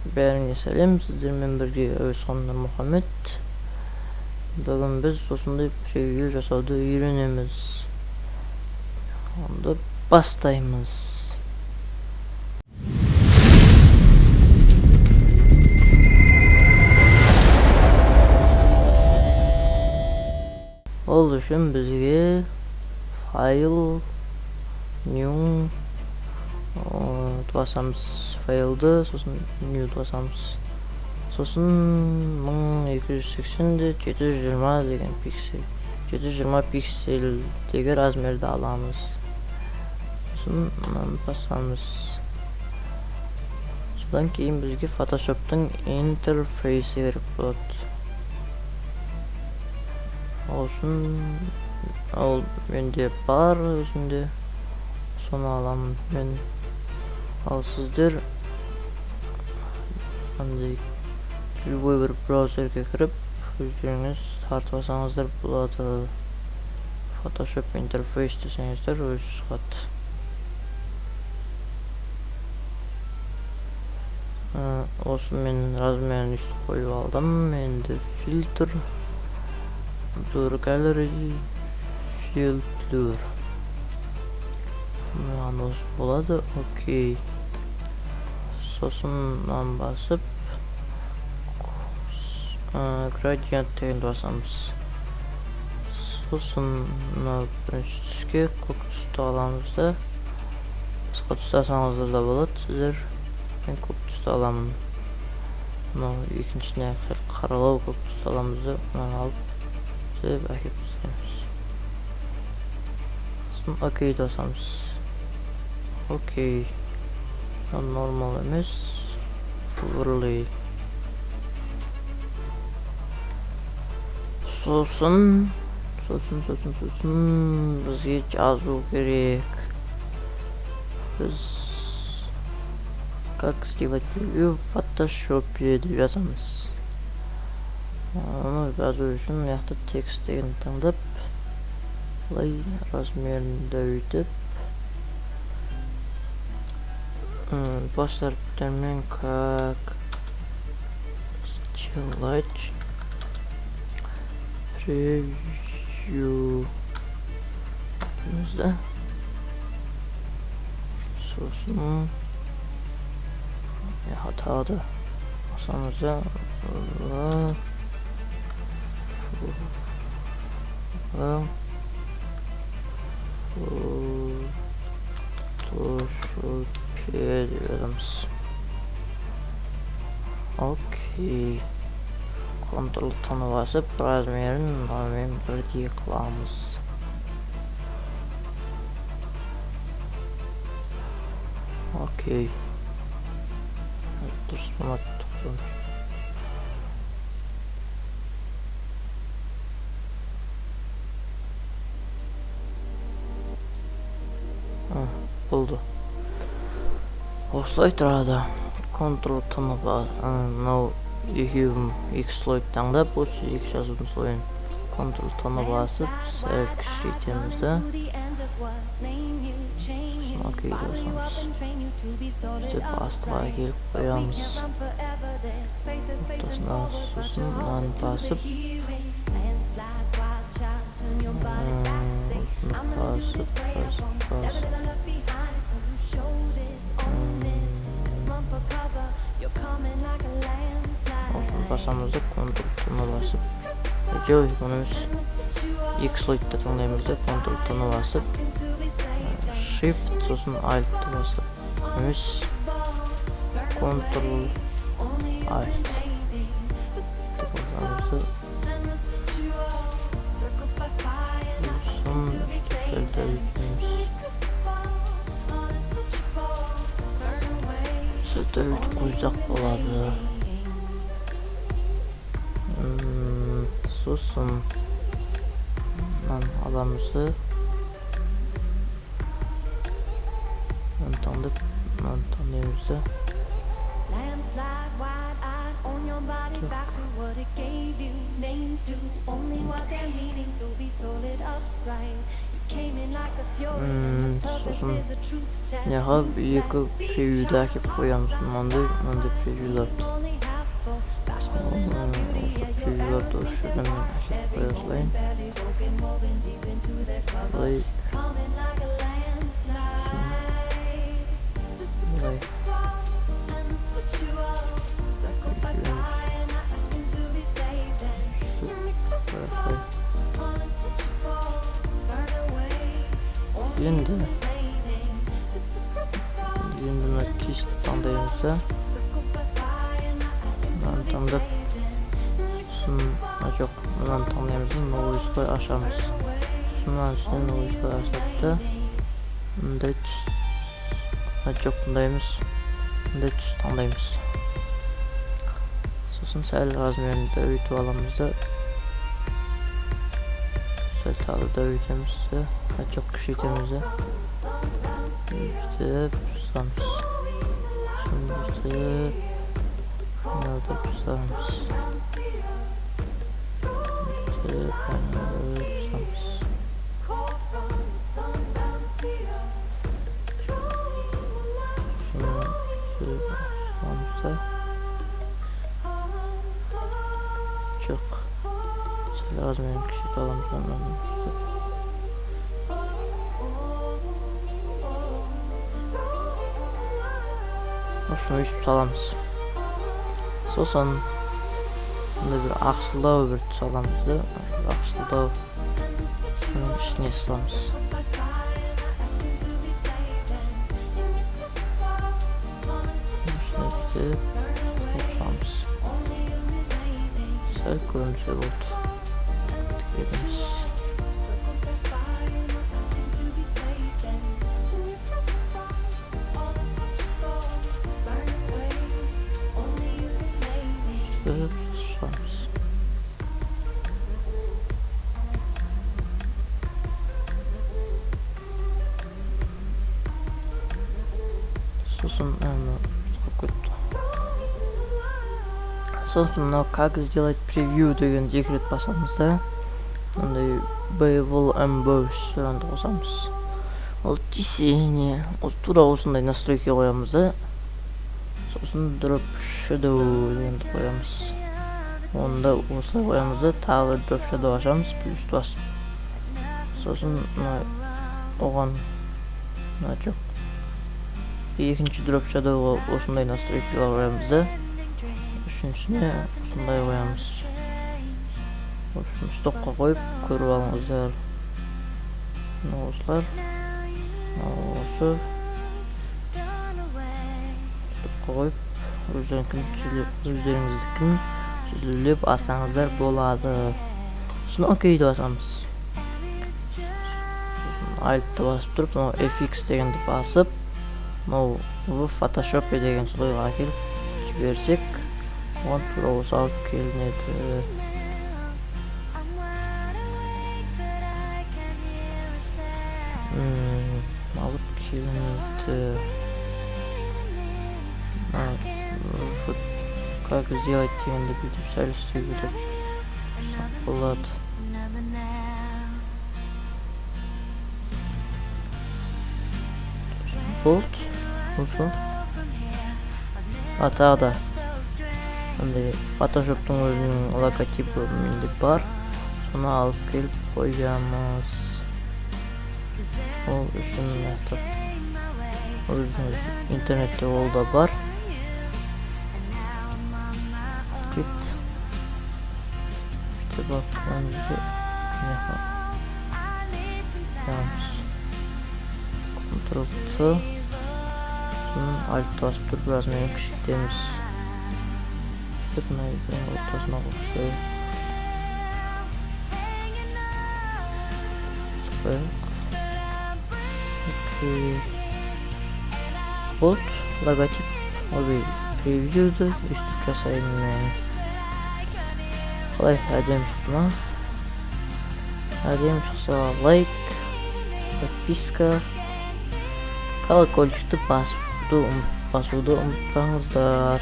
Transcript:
Бәріңе сәлем, сіздермен бірге Әуезхан Нұрмұхамед. Бүгін біз осындай превью жасауды үйренеміз. Онда бастаймыз. Ол үшін бізге файл, new басамыз, файлды, сосын new басамыз. Сосын 1280 де 720 деген пиксель, 720 пиксельдегі размерді аламыз. Сосын мынаны басамыз. Содан кейін бізге Photoshop'тың интерфейсі керек болады. Ол үшін ол менде бар өзімде. Соны аламын мен. Ал сіздер андай любой бір браузерге кіріп өздеріңіз тартып алсаңыздар болады. Photoshop интерфейс десеңіздер өзі шығады. Осы мен размерін өйстіп қойып алдым. Енді фильтр, Blur Gallery, Fill Blur. Маған осы болады, окей. Сосын мынаны басып, градиент дегенді басамыз. Сосын мына бірінші түске көк түсті аламыз да, басқа түсті алсаңыздар да болады сіздер. Мен көк түсті аламын. Мынау екіншісіне сәл қаралау көк түсті аламыз да, мынаны алып түзеп әкеліп тастаймыз. Сосын окей басамыз. Окей. Нормал емес, overlay. Сосын бізге жазу керек. Біз как сделать превью в Photoshop деп жазамыз. Оны жазу үшін мына жақта текст деген таңдап, былай размерін өйтіп, бас әріптермен как сделать превью да? Сосын тағы да басамыз да, Photoshop деп жазамыз. Окей. Ctrl T-ны басып, размерін мынамен бірдей қыламыз. Окей. Дұрыс болмады. Болды. Осылай тұрады. Ctrl T-ны мынау екеуін екі слойды таңдап, осы екі жазудың слойын Ctrl T-ны басып, сәл кішірейтеміз да. Сосын окей басамыз. Сөйтіп астыға әкеліп қоямыз. Ортасына, сосын мынаны басып, басып, басып, басып. Осыны басамыз да, Ctrl T-ны басып, жоқ, оны емес, екі слойды да таңдаймыз да, Ctrl T-ны басып, Shift, сосын Alt-ты басып, емес, Ctrl Alt басамыз да, сосын сәл дәуітеміз. Сәл дәуітіп қойсақ болады. Сосын мынаны аламыз да, мынаны таңдап, мынаны таңдаймыз да. Сосын мыняқа екі превьюді әкеп қоямыз. Мынандай мынандай превьюларды. Превьюларды осы жерден мен әкеп қоя салайын. Былай. Былай. Енді мына кисть таңдаймыз да, мынаны таңдап, сосын жоқ, мынаны таңдаймыз да, новый слой ашамыз. Сосын мынаның үстіне новый слой ашады да, мындай түс, жоқ, мындай емес, мындай түс таңдаймыз. Сосын сәл размерін дәуітіп аламыз да, сәл тағы да дәуітеміз да, жоқ, кішірейтеміз да, бүйтіп саламыз. Бүйтіп айналдырып саламыз. Бүйтіп айналдырып саламыз. Бүйтіп саламыз да. Жоқ, сәл размерін кішірте аламыз да мынаны бүйтіп. Осыны өйстіп саламыз. Сосын мындай бір ақшылдау бір түс аламыз да, ақшылдау соның ішіне саламыз. Ішіне бүйтіп саламыз. Сәл көрінсе болды. Тігеміз. Сосын сосын мынау как сделать превью деген екі рет басамыз да, мындай Bevel Emboss дегенді қосамыз. Ол тесение, осы тура осындай настройка қоямыз да, сосын Drop Shadow дегенді қоямыз. Оны да осылай қоямыз да, тағы бір Drop Shadow ашамыз, плюс басып. Сосын мына оған мына жоқ, екінші Drop Shadow'ға осындай настройкалар қоямыз да, үшіншісіне осындай қоямыз. В общем, стопқа қойып көріп алыңыздар. Мына осылар, мына осы стопқа қойып өздеріңіздікін түзелеп алсаңыздар болады. Сосын окейді басамыз. Сосын Alt-ты басып тұрып, мынау FX дегенді басып, мынау в Photoshop деген слойға әкеліп жіберсек, оған тура осы алып келінеді. Алып келінеді. Как сделать дегенді бүйтіп сәл істеуге өтіп болады. Болды, осы. Тағы да мындай Photoshop'тың өзінің логотипі менде бар, соны алып келіп қоямыз. Ол үшін өзіңіз интернетте ол да бар. Кет. Бүйтіп алып келеміз де, мына жаққа. Ctrl T. Сосын Alt басып тұрып размерін кішірейтеміз. Сөйтіп мына екінің ортасына қойып қояйық. Окей. Вот логотип, ой, превьюді өйстіп жасаймын мен. Қалай, әдемі шықты ма? Әдемі шықса лайк, подписка, колокольчикті басуды ұмытпаңыздар.